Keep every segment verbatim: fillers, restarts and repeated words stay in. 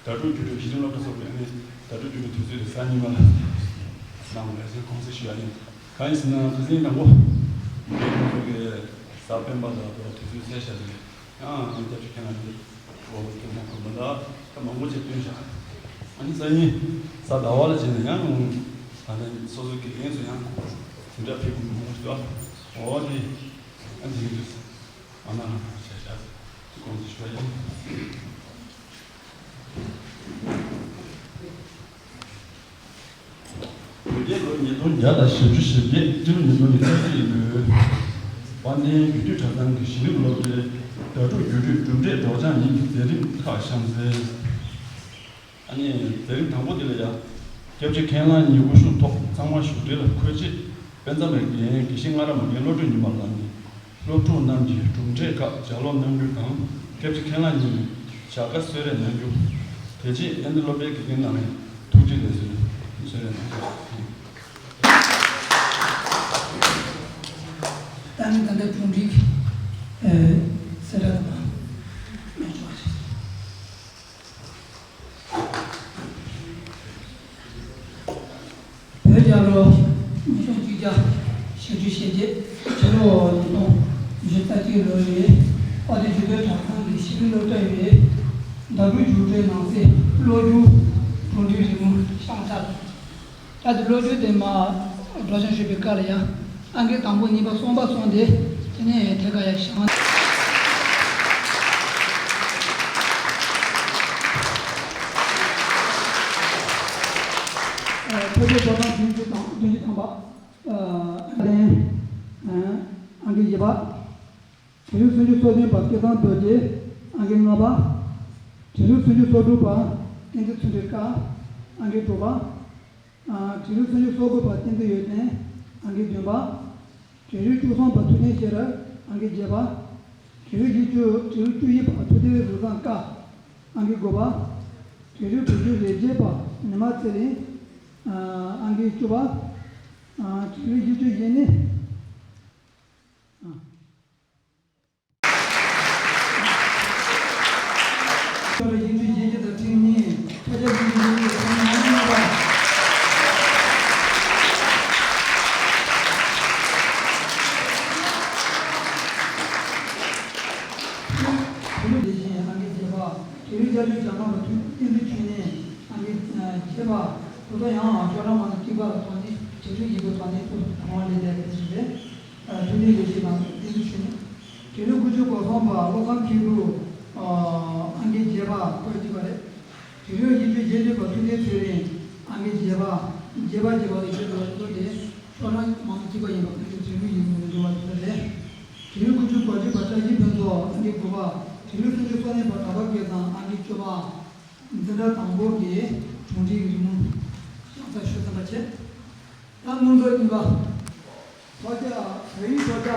དྲ་གྲོགས་བརྒྱུད་སྤྲོད་གཞི་རིམ་སློབ་གྲྭ་སོགས་ཀྱི་ཨ་ནི་དྲ་གྲོགས་བརྒྱུད་སྤྲོད་དུས་ཚོད་དེ་གཟའ་ཉི་མ་ལ་གནང་བའི་དགོངས་སེལ་ཞུ་ཡ་ཡིན། གང་ཡིན་ཟེར་ན་དེ་ཚེ་དང་པོ་ངའི་ཁོང་ཚོ་གི་གཟའ་སྤེན་པ་དང་དུས་ཚོད་གསལ་བཞག་དེ་ཡང་སྐྱབས་བཅོལ་ཁས་བླངས་ཀྱི་འོག་ལ་སྐྱོན་མ་ཁོམ་པ་ལ་ད་མང་པོ་ཅིག་བཏོན་བཞག་ཨ་ནི་སང་ཉིན་གཟའ་ཟླ་བ་ལ་བྱས་ནས་ཡང་ད་ལྟ་སོ་སོའི་དགེ་རྒན་ཚོ་ཡང་དེ་འདྲ་ཕེབས་དགོས་མང་པོ་ཞིག་འདུག་འོ་དེ་ཨ་འདི་ཡིན་དུས། ཨ་མ་ལགས་ཞེས་བྱ། དགོངས་ཞུ་ཡིན། བོད་རྒྱལ་ལོ་ཉིས་སྟོང་བརྒྱ་དང་བཞི་བཅུ་ཞེ་བརྒྱད་སྤྲེལ་ལོ་ཉིས་སྟོང་ཉི་ཤུ་རྩ་གཅིག་ལོའི་དཔལ་ལྡན་རྒྱུད་སྟོད་གྲྭ་ཚང་གི་གཞི་རིམ་སློབ་གྲྭའི་དྲ་གྲོགས་བརྒྱུད་སྤྲོད་གྲུབ་འབྲས་སྒྲོག་སྦྱང་ཉིན་གྱི་མཛད་རིམ་ཁག་གཤམ་གསལ། ཨ་ནི་མཛད་རིམ་དང་པོ་འདི་ལ་ཡ། སྐྱབས་རྗེ་མཁན་བླ་གཉིས་དབུ་བཞུགས་ཐོག་ཚང་མ་བཞུགས་གྲལ་ལ་འཁོད་རྗེས། དཔེ་མཛངས་པའི་རྒན་དགེ་བཤེས་ང་ར་མ་རྒན་བློ་གྲོས་ཉི་མ་ལགས་ནས་སློབ་ཕྲུག་རྣམས་ཀྱི་གྲུབ་འབྲས་ཁག་ལྗགས་ཀློག་གནང་རྒྱུ་དང་། སྐྱབས་རྗེ་མཁན་བླ་གཉིས་ནས་ཞལ་ཁ་གསོལ་རས་གནང་རྒྱུ། དེ་རྗེས་ཨ་ནི་སློབ་གྲྭའི་དགེ་རྒན་རྣམས་ནས་ཐུགས་རྗེ་ལེགས་གསོལ་གསོལ་རས་གནང་རྒྱུ། ད་ནི་ད་ལྟ་གྲུབ་འབྲས་ཨ་གསལ་བསྒྲགས་དང་མ་འཇོག་པ་བྱས། བོད་རྒྱལ་ལོ་ཉིས་སྟོང་གཅིག་བརྒྱ་ཞེ་དྲུག་ཞེ་བརྒྱད་ཕྱི་ལོ་ཉིས་སྟོང་ཉི་ཤུ་རྩ་གཅིག་ལོ་ཡི་དཔལ་ལྡན་རྒྱུད་སྟོད་གྲྭ་ཚང་གི་གཞི་རིམ་སློབ་གྲྭ་ཡི་ཟླ་དྲུག་རྒྱུགས་སྤྲོད་ནང་གསེས་བློ་སྒྱུར་གྲུབ་འབྲས་རིང་མོ་བཤམས་ཚར། ད་དེ་བློ་སྒྱུར་དེ་མ་སྒྲོག་སྦྱང་ཞུས་པའི་སྐབས་ལ་ཡང་ཨང་ཀི་དང་པོ་གཉིས་པ་གསུམ་པ་སོང་སྟེ་དེ་ནས་ཐད་ཀར་ཡང་བཞེངས། ཐོས་རྗེས་ཐོབ་ཐང་བདུན་ཅུ་དང་བདུན་ཅུ་ཐམ་པ། ཨ་ལན། ཨང་ཀི་བཞི་པ། དྲི་རོ་སུམ་ཅུ་སོ་བདུན་པ་སྐལ་བཟང་རྡོ་རྗེ། ཨང་ཀི་ལྔ་པ། དྲི་རོ་སུམ་ཅུ་སོ་དྲུག་པ་བསྟན་འཛིན་ཚུལ་ཁྲིམས་སྐལ། ཨང་ཀི་དྲུག་པ། ཨ་དྲི་རོ་སུམ་ཅུ་སོ་དགུ་པ་བསྟན་འཛིན་ཡོན་ཏན། ཨང་ཀི་བདུན་པ། དྲི་རོ་བཅུ་གསུམ་པ་ཐུབ་བསྟན་ཤེས་རབ། ཨང་ཀི་བརྒྱད་པ། དྲི་རོ་བཞི་བཅུ་དྲི་རོ་བཅུ་བཞི་པ་ཐུབ་བསྟན་རིག་བཟང་སྐལ། ཨང་ཀི་དགུ་པ། དྲི་རོ་དྲུག་ཅུ་རེ་བརྒྱད་པ་ཉི་མ་ཚེ་རིང་། ཨང་ཀི་བཅུ་པ། དྲི་རོ་བཞི་བཅུ་ཞེ་གཉིས། ཨ། ཡིག་ཆ་ཡིན་གྱི་དང་ཁྲིམས་གཉིས་ཐོ་རྒྱ་ཡིན་གྱི་ཡིན་གྱི་ཚང་མ་ཡིན་པ། བོད་ལུགས་ལས་བྱེད་ཨང་ཀི་བརྒྱད་པ། བོད་ལུགས་བྱ་སྤྱོད་བྱ་ངང་བ་ཐུབ་བསྟན་འཛིན་ཆོས་གླིང་ཨང་ཀི་བརྒྱད་པ། དེ་ཚོ་ཡང་ཤོག་གྲངས་མང་ཚོགས་གཅིག་པ་ལ་ཐོག་ནས་བྱེད་སྤྱོད་ཡིན་པའི་ཐོག་ནས་ཐུབ་གང་བ་ལས་བསྡད་པ་ཞིག་རེད། ཐུབ་བསྟན་ལས་བྱེད་དང་བསྟན་འཛིན་ཆོས་གླིང་། དྲི་རོ་དགུ་བཅུ་གོ་གསུམ་པ་བློ་བཟང་མཁས་གྲུབ། ཨང་ཀི་བརྒྱད་པ་བཀོད་ཅིག་པ་རེད། དྲི་རོ་བཞི་བཅུ་ཞེ་བདུན་པ་ཐུབ་བསྟན་ཚེ་རིང་། ཨང་ཀི་བརྒྱད་པ། བརྒྱད་པ་བརྒྱད་པ་ལས་བྱེད་འགྲོ་བ་དེ་ཚོ་དེ་ཤོག་གྲངས་མང་གཅིག་པ་ཡིན་པ་ཁོང་ཚོའི་དྲི་རོ་ཡིན་མིན་འགྲོ་བ་དེ་ཚོ་རེད། དྲི་རོ་དགུ་བཅུ་གོ་གཅིག་པ་བཀྲ་ཤིས་ཕུན་ཚོགས། ཨང་ཀི་དགུ་པ། དྲི་རོ་སུམ་ཅུ་སོ་གཉིས་པ་གྲགས་པ་སྐལ་བཟང་། ཨང་ཀི་བཅུ་པ། འཛིན་གྲྭ་དང་པོ་གི་གྲུབ་འབྲས་ཀྱི་རི་མོ་ཤག་ས་ཤོད་ཙམ་པ་བྱས། ད་དངོས་གྲུབ་གཉིས་པ། ཐོ་རྒྱ། བོད་ཡིག་ཐོ་རྒྱ།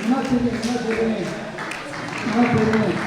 ང་ཚེ་རིང་། ང་ཚེ་རིང་། ང་ཚེ་རིང་།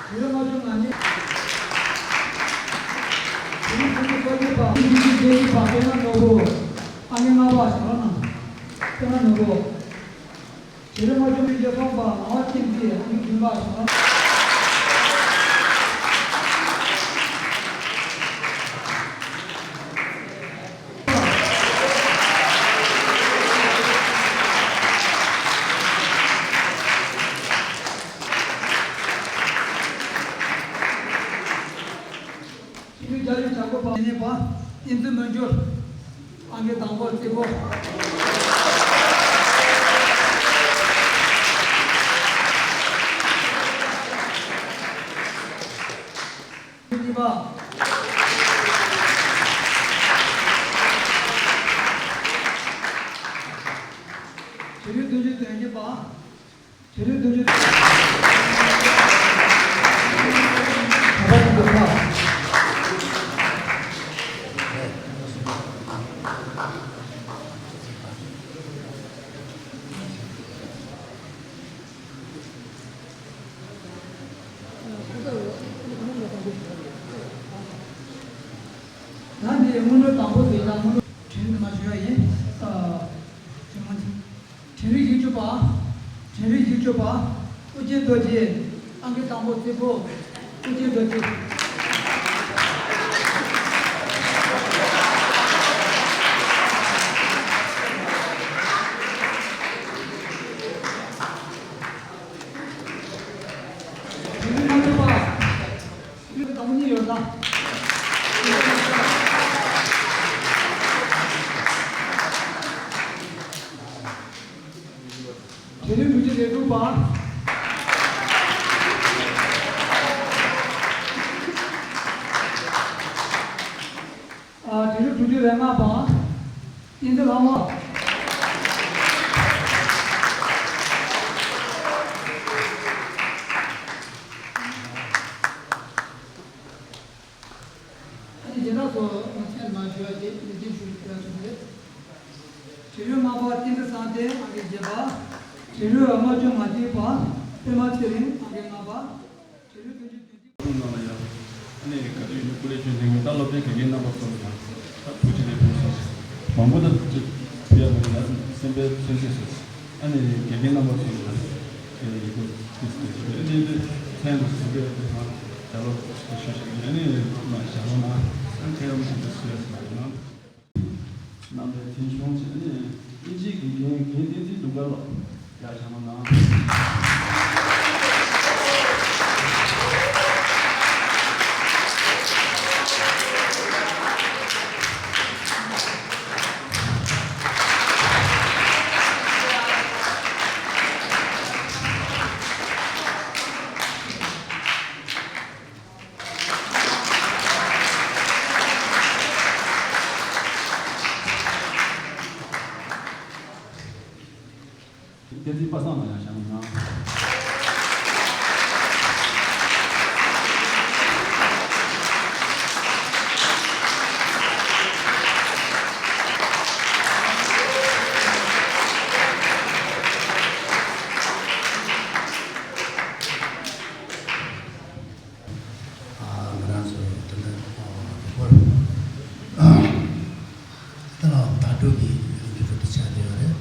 དྲི་རོ་ལྔ་བཅུ་ང་གཉིས། དྲི་རོ་སུམ་ཅུ་སོ་གཉིས་པ། དྲི་རོ་བརྒྱད་ཅུ་པ་སྤེན་པ་ནོར་བུ། ཨང་ཀི་ལྔ་པ་ཞང་རང་ནང་། སྤེན་པ་ནོར་བུ། དྲི་རོ་ལྔ་བཅུ་ང་གཉིས་ཀྱི་ཚོགས་པ་ངག་དབང་བསྟན་འཛིན། ཨང་ཀི་བདུན་པ་ཞང་རང་། ཆིག་སྟོང་བརྒྱད་བརྒྱ་དྲུག་ཅུ་གོ་དགུ་པ། ཉེ་གནས་པ་བསྟན་འཛིན་མི་འགྱུར། ཨང་ཀི་དང་པོ་རྩེ་པོ། གཉིས་པ། དྲི་རོ་བདུན་ཅུ་དོན་བརྒྱད་པ། དེ་རིང་བདུན་ཅུ། ག་པར་ཡིན་འདུག་ཁ། ད་འདི་སྔོན་འགྲོ་དང་པོ་དེ་ཡིན་ན་སྔོན་འགྲོ་དྲན་མ་ཞུ་ཡ་ཡིན། ཨ། དྲན་མ་ཐུབ། དྲན་རིག་བཞི་བཅུ་པ། དྲན་རིག་བཞི་བཅུ་པ། ཨོ་རྒྱན་རྡོ་རྗེ། ཨང་ཀི་དང་པོ་རྩེ་ཕུད། ཨོ་རྒྱན་རྡོ་རྗེ། དྲན་རིག་ལྔ་བཅུ་པ། དྲན་རིག་དྲུག་ཅུ་རེ་དྲུག་པ། ཨ། དྲན་རིག་དྲུག་ཅུ་རེ་ལྔ་པ། བསྟན་འཛིན་ལྷ་མོ། ཨ་ནི་རྗེས་ལ་སོ་ང་ཚོས་མ་ཞུ་བ་དེ་ནི་རྗེས་ཞུ་བྱ་ཐུབ་རེད། དྲན་རིག་ལྔ་པ་བསྟན་འཛིན་བསམ་གཏན་ཨང་ཀི་བརྒྱད་པ། དྲན་རིག་ལྔ་བཅུ་ང་གཅིག་པ། པད་མ་ཚེ་རིང་ཨང་ཀི་ལྔ་པ། དྲན་རིག་བདུན་ཅུ་དོན་གཅིག་ནང་ལ་ཡང་། ཨ་ནི་ག་དུས་ཡིན་ན་སྐུ་ལས་བསྐྱོན་ནས་ད་སློབ་གྲྭའི་དགེ་རྒན་རྣམ་པ་ཚོ་ལ་ཡང་ད་ཐུགས་རྗེ་ཆེ་ལེགས་འབུལ་སོང་། མང་པོ་ད་ཐུགས་རྗེ་ཕུལ་ཡ་མེད་ན་སེམས་པའི་མཚོན་བྱེད་སོང་། ཨ་ནི་དགེ་རྒན་རྣམ་པ་ཚོ་ལ་ཡང་ཡི་གེ་ཏིས་ཏིས་ཞུ་ཨ་ནི་ཚན་དུ་ཟུང་གི་ཨ་ནི་ད་ལོ་ཞུ་ཞུ་ཨ་ནི་མ་ཞང་ལོ་ན་ཨ་ནི་ཁྱེད་རང་མ་ཞུ་ཞུ་ཡ་ཟེར་བ་ཡིན་ན། རྣམ་པའི་འཛིན་སྐྱོང་བྱས་ནས་དབྱིན་ཇིའི་དགེ་རྒན་རྒན་བསྟན་འཛིན་དུང་དཀར་ལགས་ཡར་བཞེངས་གནང་། བསྟན་འཛིན་པ་སངས་ལ་ཡང་ཞལ་ངོ་གནང་། ཨ། ང་རང་ཚོ་དེ་འདྲ་ཨ་ལོ་ད་ལོ་ད་དྲུག་གི་ལོ་རྒྱུས་དྲུག་ཏུ་ཆགས་བསྡད་ཡོད་རེད།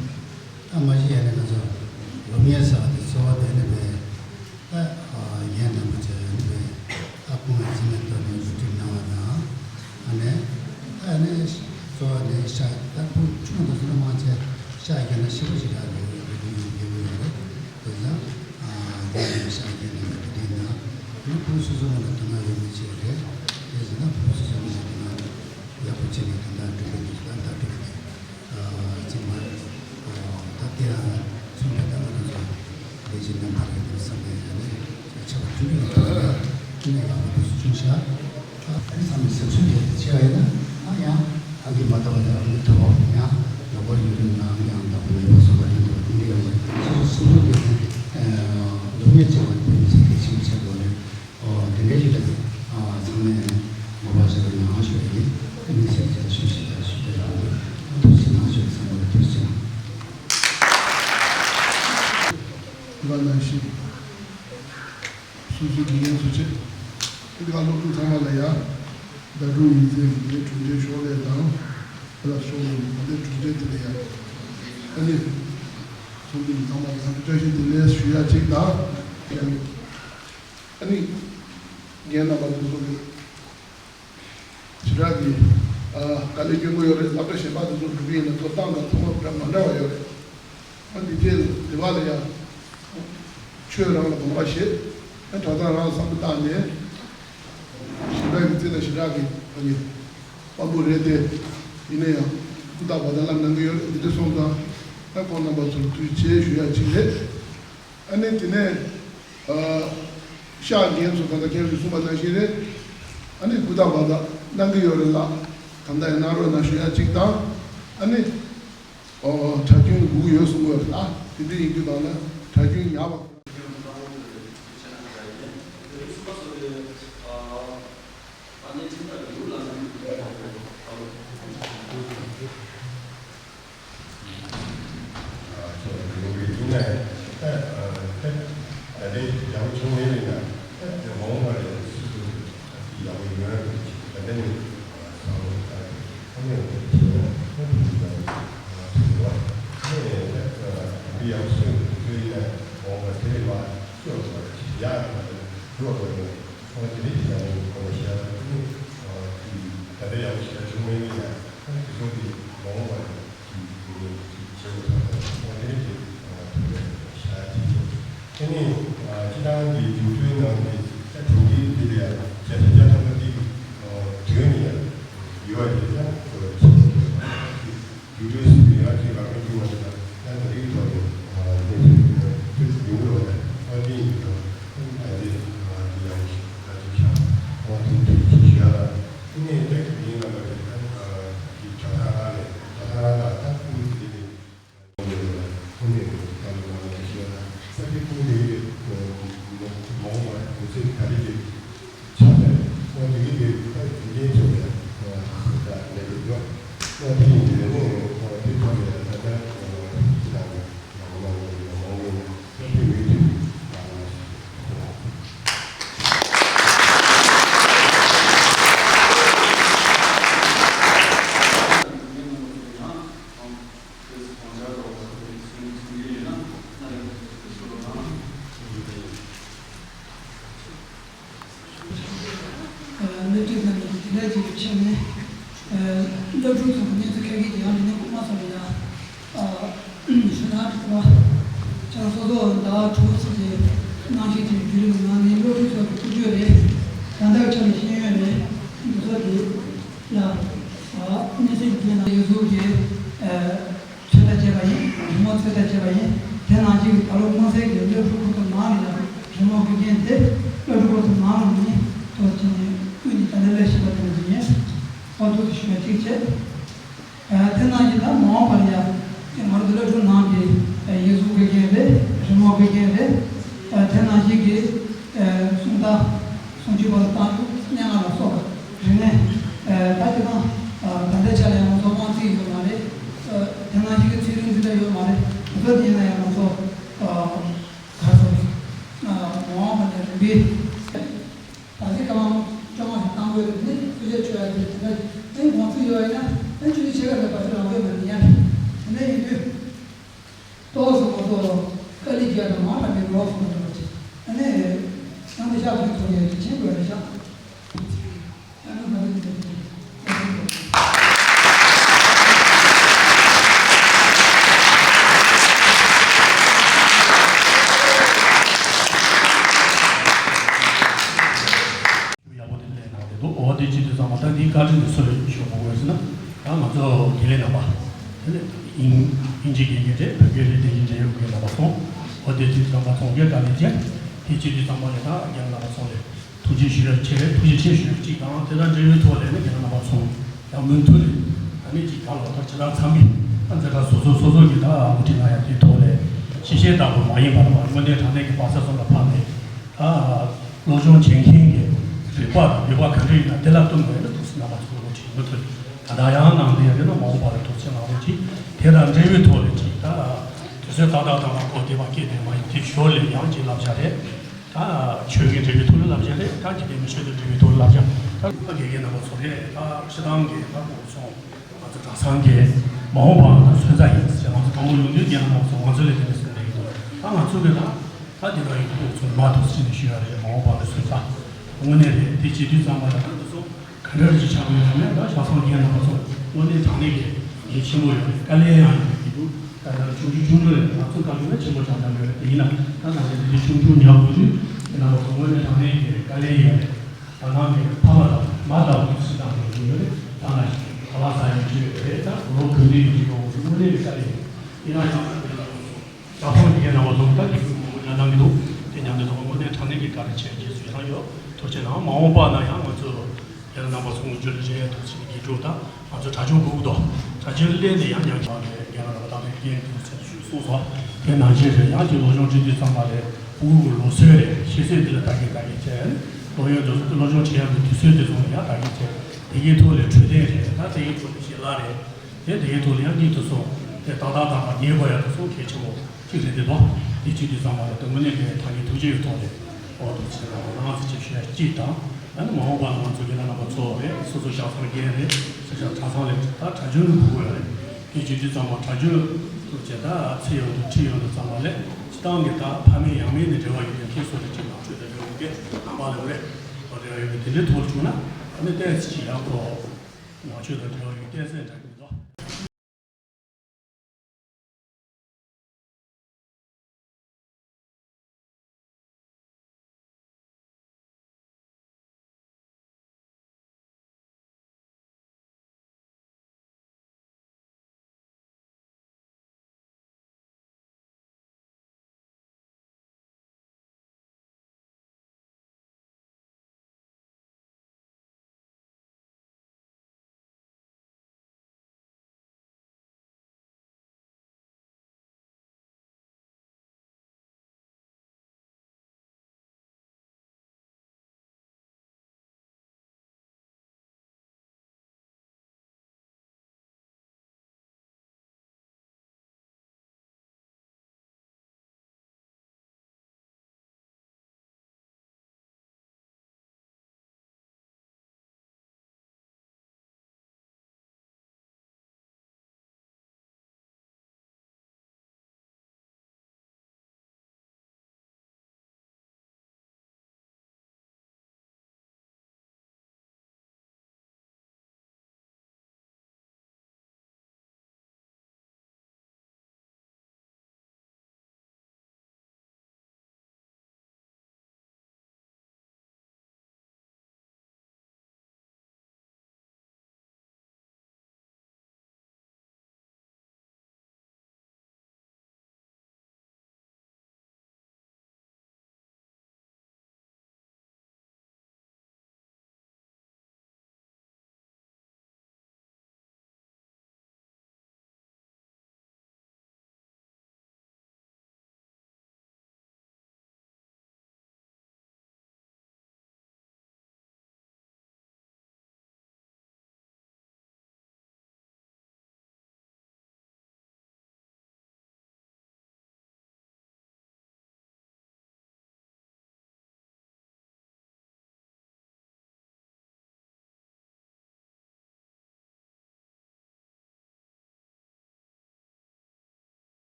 ད་མ་གཞི་ཡ་ནས་ང་ཚོ་སློབ་གཉེར་ཟེར་བ་དེ་གཙོ་བོ་དེ་ནི་བས་ད་རྒན་རིན་པོ་ཆེ་ནི་བས་ད་སྐུ་ངལ་རྩིས་མེད་གཏོང་ནས་རུ་སྒྲིག་གནང་བ་དང་། ཨ་ནས་ད་ནས་གཙོ་བོ་ནས་ཤག་ད་ཁོང་ཆུང་དུ་སོང་མ་ཆེ་ཤག་རྒན་ན་ཤི་བོ་ཞིག་རག་ལས་ཡོད་རེད། རྒན་ཡོད་རེད། དེ་ཚོ་རྒན་ཡོད་ཤག་རྒན་ཡོད་དེ་འདྲ་ན་ནི་ཁོང་སོ་སོ་ངོ་ལ་དོ་སྣང་ཡོད་མི་ཆེ་རེད། དེ་ཚོ་ན་ཁོང་སོ་སོ་ངོ་ལ་དོ་སྣང་ཡག་པོ་བྱས་ནས་དོན་དག་སྒྲུབ་པའི་དུས་སུ་ད་ལྟ་སྒྲུབ་པའི་ཚང་མ་ད་དེ་ཡང་མཚོན་པའི་ད་ང་རང་ཚོ་ལས་བྱེད་རྣམ་པ་རེད་འདུག་བསམ་པའི་ཡ་ནས་ཆེ་བ་མཐུན་སྒྲིལ་ཡོང་ཐབས་ལ་དེ་ནས་ཡག་པོ་འདུག་སེ་བྱུང་ཤག་ཨ་ནི་ཚང་མས་སེམས་ཚུལ་དེ་ཆེ་བ་ཡིན་ན་ཨ་ཡང་ཨ་གི་མ་ལྟ་བ་དང་ཨ་མི་ལྟ་བ་ཡང་ལོག་པར་ཡུན་རིང་ངང་ཡང་དག་པོ་མེད་པ་བཟོ་བ་ཡིན་འདུག་དེ་འདྲ་ཡོང་བ་རེད། སོ་སོ་སེམས་ཚུལ་དེ་ནི་སློབ་གཉེར་བྱེད་པ་དེ་མི་ཚེ་གལ་ཆེན་པོ་ཆགས་འགྲོ་བ་རེད། ཨོ་དེ་འདྲ་ཞིག་ལ་ཨ་ཚང་མས་ནི་མོས་པ་བྱེད་པ་ཡང་ཞུ་ཡ་ཡིན། དེ་མི་ཚེ་གལ་ཆེན་ཞིག་ལ་ཞུ་བ་ཡིན་འདུག་ཐུགས་རྗེ་གནང་ཞུ་ཚང་མ་ལ་ཐུགས་རྗེ་གནང་། ལ་ནང་བཞིན། སོ་སོའི་དགེ་རྒན་ཚོ་བཅས། དེ་ག་སློབ་ཕྲུག་ཚང་མ་ལ་ཡ། ཟླ་དྲུག་ཉིན་མཚན་གྱི་གྲུབ་འབྲས་ཤོག་ལྷེ་དང་། ཨ་ལ་ཤོག་ལྷེ་ནི་ད་ལྟའི་གྲུབ་འབྲས་དེ་ལ་ཡ། ཨ་ནི། ཚོགས་འདུ་ཚང་མ་ལ་བཀྲ་ཤིས་བདེ་ལེགས་ཞུ་ཡ་གཅིག་དང་། ཨ་ནི། རྒན་རྣམ་པ་ཚོ་གི། ཞེ་དྲག་གི། ཨ། དཀའ་ལས་སྐྱོན་གྱི་ཡོད་རེད། སློབ་གྲྭ་གཞན་པ་དེ་ཚོ་འགྲོ་གི་ཡིན་ན་ཐོབ་ཐང་དང་ཐོབ་དབང་མ་འདྲ་བ་ཡོད་རེད། ཨ་འདི་དེ་དེ་བ་ལ་ཡང་ཆོས་རང་ལ་དགོངས་པ་བཞེས། ཨ་གྲྭ་ཚང་རང་བསམ་བློ་བཏང་ནས། ཞེ་དྲག་གི་རྩིས་ལ་ཞེ་དྲག་གི་ཨ་ནི་དཔའ་བོ་རེད་དེ། ཡིན་ན་ཡང་ཀུན་བཏགས་བར་ཐག་ལམ་གནང་གི་ཡོད་རེད། འདི་འདྲ་སོང་ཙང་ཨ་ཁོང་རྣམ་པ་ཚོར་ཐུགས་རྗེ་ཆེ་ཞུ་ཡ་གཅིག་རེད། ཨ་ནི་དེ་ནས་ཨ་ཤག་རྒན་ཚོ་ད་ལྟ་ཁྱེད་རང་གིས་གསུངས་པ་ནང་བཞིན་རེད། ཨ་ནི་ཀུན་བཏགས་བར་ཐག་གནང་གི་ཡོད་རེད་ལགས། ད་ལྟ་ཡང་གནང་རོགས་གནང་ཞུ་ཡ་གཅིག་དང་། ཨ་ནི་ཨོ་གྲྭ་རྒྱུན་དགོས་ཀྱི་ཡོད་གསུང་གི་ཡོད་རེད་ལགས། དེ་འདྲ་ཡིན་དུས་ད་ལ་ གྲ་སྒྲིག་ཡག་པ། དེ་ནས་སྤྱི་བཏང་གི་རྒྱུགས་སྤྲོད་ནང་གི་ད་གྲོང་ཁྱེར་དེ་ལ་བརྒྱ་ཆ་བརྒྱ་ཐམ་པ་དེ་དྲི་བ་ནི་ཡང་ཡོད་པ་དེ་ཡང་ཆེ་བ་དེ་རྒྱུགས་སྤྲོད་སུ་ཡང་ཅིག་ལག་པ་བརྒྱུད་མ་ཐུབ་ན་ཡང་ད་རིགས་ཐོག་ནས་གནས་ཚུལ་ཡོང་གི་ཡོད་པ་དང་ཨ་ཏིང་གི་དང་ཨ་ཏིང་ད་ལྟའི་ཡང་ཞིག་ད་ཅིག་ཆགས་ཨ་ཏིང་དེ་ཅིག་ཞུ་ཡ་ལ་དེ་ནས་ད་གི་མིང་ལ་བ་དེ་ད་གི་གྲྭ་ཐང་རང་ལས་གྲྭ་ཐང་རང་ལ་ད་ཀུན་དེ་ནས། སློབ་ཕྲུག་ཚོ་གི་གནས་ཚུལ་ཁ་སྐད་ཀྱི་ཡང་མི་ནས་སྐུ་མ་སོང་ཡ། ཞུ་ན་འགྲིག་པ། ཁྱེད་རང་སོ་སོ་ཟླ་བ་དྲུག་ཙམ་གྱི་གནང་བཞིན་གྱི་བརྒྱུད་རིམ་ནང་ནས་སློབ་ཕྲུག་ཚོ་གི་ཐུགས་རྒྱུད་རེད། ད་ལྟ་ཁྱོན་ནས་ཤེས་ཡོན་རེད། འདི་ཚོ་གི་ཡ། གནས་ཚུལ་འདི་ནང་ཡུལ་གཟུགས་ཀྱི་ཚོད་ལྟ་བྱས་པ་ཡིན། རི་མོ་ཚོད་ལྟ་བྱས་པ་ཡིན། དེ་ནང་བཞིན་གྱི་ད་ལོ་སྔོན་གསལ་གྱི་སློབ་ཕྲུག་ཁོ་ཚོ་ནང་ནས་ཡང་རི་མོ་དགེ་རྒན་དེ་སློབ་ཕྲུག་ཁོ་ཚོ་ནང་ལ་ནི་ཐོག་ཕྱིན་ནས་ཀུན་གྱིས་ད་ལྟ་སླེབས་བཞིན་པ་དེ་འདྲ་ཡིན། ཨོ་ཐུགས་སུ་ཞུ་བ་གཅིག་བྱས། དེ་ནང་བཞིན་ད་མ་འོངས་པར་ཡང་དེ་ང་ཚོ་སློབ་ཕྲུག་ནང་གི་ཡིག་གཟུགས་དགེ་རྒན་རེད། རི་མོ་དགེ་རྒན་རེད། དེ་ནང་བཞིན་གྱི་སུམ་རྟགས། སུམ་ཅུ་པ་ལ་བཏང་རྒྱུ་སྙན་ངག་ལ་སོགས་པ་རིག་གནས། ད་དེ་དང་ད་ལྟའི་ཆ་ལ་ང་ཚོ་དབང་ཚིག་ཡོད་མ་རེད། དེ་ནང་བཞིན་གྱི་ཚིག་རིང་འཛིན་གྲྭ་ཡོད་མ་རེད། དེ་ཚོ་དེ་ཡིན་ན་ཡང་ང་ཚོ་ག་ཚོད་མ་འོངས་པ་ནས་རིམ་པས། ད་ལྟའི་སྐར་མ་བཅོ་ལྔ་ཞིག་བཏང་དགོས་རེད། དེ་ནས་གསོལ་ཇ་མཆོད་ཡ་དེ་དེ་འདྲ་ཨེ་དགོངས་ཚུལ་ཡོད་ཡིན་ན་ཨེ་ཆུ་ཚོད་ཕྱེད་ཀ་རེད་པ་ཆུ་རང་འོས་མ་ནི་ཡ་རེད། དེ་འདྲ་ཡིན་དུས་ཏོག་ཙམ་ང་ཚོ་དཀའ་ལས་རྒྱག་དང་མང་དྲགས་པའི་རོགས་སུ་མ་འགྲོ་བ་ཅིག་ཨ་ནི་ཡང་དེ་ཤག་ཁྱོད་ཚོ་ཡ་ཅིག་ཕྱིན་དགོས་རེད་ཤག་ཨ་ནི་ང་ཚོ་འདི་འདྲ་ཅིག་ཡག་པོ་དེ་སླེབས་གནང་བསྡད་འདུག་འོ་དེ་བྱེད་དུས་ཚང་མ་ད་འདིའི་བཀའ་དྲིན་དུ་སུ་ལ་ཞུ་དགོས་ཟེར་ན། ད་ང་ཚོ་དགེ་ལས་རྣམ་པ། དེ་ནས་དབྱིན་དབྱིན་ཇི་དགེ་རྒན་རེད། བོད་དགེ་རེད། དེ་བཞིན་འབྲེལ་ཡོད་དགེ་རྣམ་པ་སོང་། འོ་དེ་བྱེད་དུས་ཚང་མ་ཚོང་རྒྱག་ག་ནས་རྒྱག་དེ་བྱེད་དུས་ཚང་མ་ལས་ད་རྒན་རྣམ་པ་ཚོ་ལས་ཐུགས་རྗེ་ཞུ་ཡ་ཆེ་རེད། ཐུགས་རྗེ་ཆེ་ཞུ་ཡ་གཅིག་དང་དེ་དང་འབྲེལ་བའི་ཐོག་ལས་ནས་རྒན་རྣམ་པ་ཚོ་ཡང་མུ་མཐུད་ནས་ཨ་ནི་གཅིག་ག་ལ་ད་ཇི་ལྟར་ཚང་མི་ཨ་འཛིན་གྲྭ་སོ་སོ་སོ་སོ་གི་ད་འགོ་ཁྲིད་གནང་ཡ་དེའི་ཐོག་ལས་ཤེས་བྱའི་བདག་པོ་མ་ཡིན་པར་དངོས་གནས་དྲང་གནས་ཀྱི་བག་ཆགས་ཚོ་ལ་ཕབ་ནས། ད་སློབ་སྦྱོང་བྱེད་མཁན་གྱི་རིག་པ་དང་ནུས་པ་ག་འདྲ་ཡོད་ན་དེ་ལ་བསྟུན་ནས་ནི་ཐུགས་སུ་རྣམ་པ་ཚོ་ལ་ཅིག་མུ་མཐུད་ད་ལྟ་ཡང་གནང་བསྡད་ཡོད་ན་མ་འོངས་པ་ལ་ཐུགས་རྗེ་གནང་རོགས་གྱིས། དེ་དང་འབྲེལ་བའི་ཐོག་ལ་ཅིག་ད་དུས་ཚོད་ཏག་ཏག་ཏག་ཏག་གོ་བདེ་བ་སྐྱེས་ནས་མ་ཡིན་དེ་ཞོར་ལས་ཡང་ཅིག་བསླབ་བྱ་རེད། ད་ཆོས་ཀྱི་འབྲེལ་བའི་ཐོག་ལ་བསླབ་བྱ་རེད། ད་དགེ་ལྡན་མི་ཆོས་དང་འབྲེལ་བའི་ཐོག་ལ་བསླབ་བྱ། ད་དགེ་རྒན་རྣམ་པ་ཚོ་རེད། ད་སྤྱི་བཏང་གི་ད་ཁོང་ཚོ། ང་ཚོ་གྲྭ་ཚང་གི་མ་འོངས་པ་ང་ཚོ་སོན་རྩ་ཡིན་ཟེར། ང་ཚོ་གྲོགས་པོ་ཡོང་དུས་རྒན་ལགས་ང་ཚོ་ང་ཚོ་ལས་དེ་འདྲ་ཟེར་ནས་ཡིན་འདུག་ད་ང་ཚོ་གི་ད་ད་འདི་འདྲ་ཡིན་འདུག་ཚོ་མ་ཐུག་ཟེར་ནས་ཞུ་ཡ་རེད། མ་འོངས་པ་ལ་སོན་རྩ་དངོས་གནས་རེད། དེ་བྱེད་དུས་ཙམ་པ་ལ་ད་འདི་ཚོ་ག་འདྲ་ཞིག་ཆགས་ཡོད་ན་ད་ཤ་ཚང་རྒན་རྣམ་པ་ཚོ་དངོས་གནས་དྲང་གནས་ཀྱི་ངས་ཆེན་པོ་ཡོད་རེད། དཀའ་ལས་ཡང་ཡོད་ཀྱི་འདུག་ད་ལྟ་ཆུང་ཆུང་ཆུང་ཆུང་རེད། ང་ཚོ་དཀའ་ལས་ཆེན་པོ་ཆགས་ཀྱང་ཡོད་རེད། དེ་ཡིན་ན་ད་ང་ཚོ་འདི་འདྲ་ཆུང་ཆུང་ཉག་དགོས་དུས་རྒན་རྣམ་པ་ཚོ་དངོས་གནས་དྲང་གནས་ཀྱི་དཀའ་ལས་ཡོད་རེད། ད་ནང་གི་ཕ་མ་དང་མ་ལྟ་བུ་སུ་དང་ཡོད་ཀྱི་ཡོད་རེད། ད་ང་ཞིག་ག་ལ་ས་ཡོད་ཀྱི་ཡོད་རེད། ད་ལོ་གོན་དུས་ཡོད་ཀྱི་ཡོད་འོང་ཟེར་དངོས་གནས་ཀྱི་དཀའ་ལས་ཡིན། ཡིན་ན་ཡང་ད་དེ་ལ་ལོ་སོང་ད་ཕོག་ཡིན་ན་བ་སོང་ད་ཀྱི་ཀུན་མང་པོ་ཉར་གནང་གི་འདུག་དེ་མཉམ་དུ་ཐོག་དངོས་གནས་དྲང་གནས་ཀྱི་བཀའ་དྲིན་ཆེ་རྗེས་སུ་ཡི་རང་ཡོད། ཐུགས་རྗེ་གནང་། མ་འོངས་པ་ན་ཡང་ང་ཚོ་རྒན་རྣམ་པ་ཚོ་དངོས་བརྗོད་ལ་རེ་ཐུགས་རྗེ་དགེ་ཕྲུག་དང་ང་ཚོ་གྲྭ་ཆུང་གུག་དོ་གྲྭ་ཆུང་སླེབས་ནས་ཡང་ཉམས་ཀྱི་བ་ནས་རྒན་རྣམ་པ་དང་དེ་རྒན་དུ་ཚེ་ཞུ། གསུངས་སོང་། དེ་ནང་བཞིན་རེད། ཡང་ཅིག་སློབ་སྦྱོང་བྱེད་དུས་ཙམ་པ་ལས་ཕྲུ་གུ་གི་ལོ་ཚོད་རེད། ཤེས་ཚད་འདི་ལ་ལྟ་གི་ལྟ་གི་བྱས། སློབ་ཡོན་དེ་ཚོ་སློབ་སྦྱོང་བྱེད་ཡག་གི་དུས་ཚོད་དེ་ཚོ་ལ་ཡང་ལྟ་གི་བྱས། དེ་གའི་ཐོག་ལས་འཕྲོད་བསྟེན་རེད། ད་དེ་གའི་ཐོག་ལས་ཞལ་ལག་རེད། དེ་དེ་གའི་ཐོག་ལ་ཡང་གཉིད་དུ་སོང་། དེ་ཏག་ཏག་ཏག་ཏག་ཉལ་དགོས་ཡག་དེ་ཚོ་གལ་ཆེན་པོ་གཅིག་རེད་དེ་དོ། དེ་བྱེད་དུས་ཙམ་པ་ལ་དེ་དངོས་གནས་ཀྱི་ཐག་ཉེ་ཐུགས་རྗེ་ཡི་ཐོག་ནས་འོག་ཏུ་བྱེད་དང་། རང་ཚོ་ཅིག་ཞུ་ཡ་གཅིག་དང་། ཨ་ནི་མ་འོངས་པ་ལ་ང་ཚོ་རྒན་ལགས་རྣམ་པ་ཚོ་རེད། སོ་སོ་ཤག་ཚང་རྒན་རེད། སོ་ཤག་གྲྭ་ཚང་ལས་ད་གྲྭ་རྒྱུན་ལ་དགོས་ཡོད་རེད། དེ་བྱེད་དུས་ཙམ་པ་གྲྭ་རྒྱུན་དུ་བྱེད། ད་ཚེ་ཡོང་དུ་ཁྲི་ཡོང་དུ་ཙམ་པ་ལས་སྤྱི་བཏང་གི་ད་ཕ་མེས་ཡང་མེས་ནས་འབྲེལ་བ་ཡོད་མཁན་ཁྱེད་ཚོ་རེད། ཅིག་ནང་ཆོས་དང་འབྲེལ་བ་ཡོད་མཁན་རྣམ་པ་ལ་རེད། འབྲེལ་བ་ཡོད་མཁན་དེ་འདྲའི་ཐོག་ལ་བྱུང་ན་ཨ་ནི་ཏོག་ཙམ་ཅིག་ཡག་པོ། ནང་ཆོས་དང་འབྲེལ་བ་ཡོད་མཁན་སེམས་དང་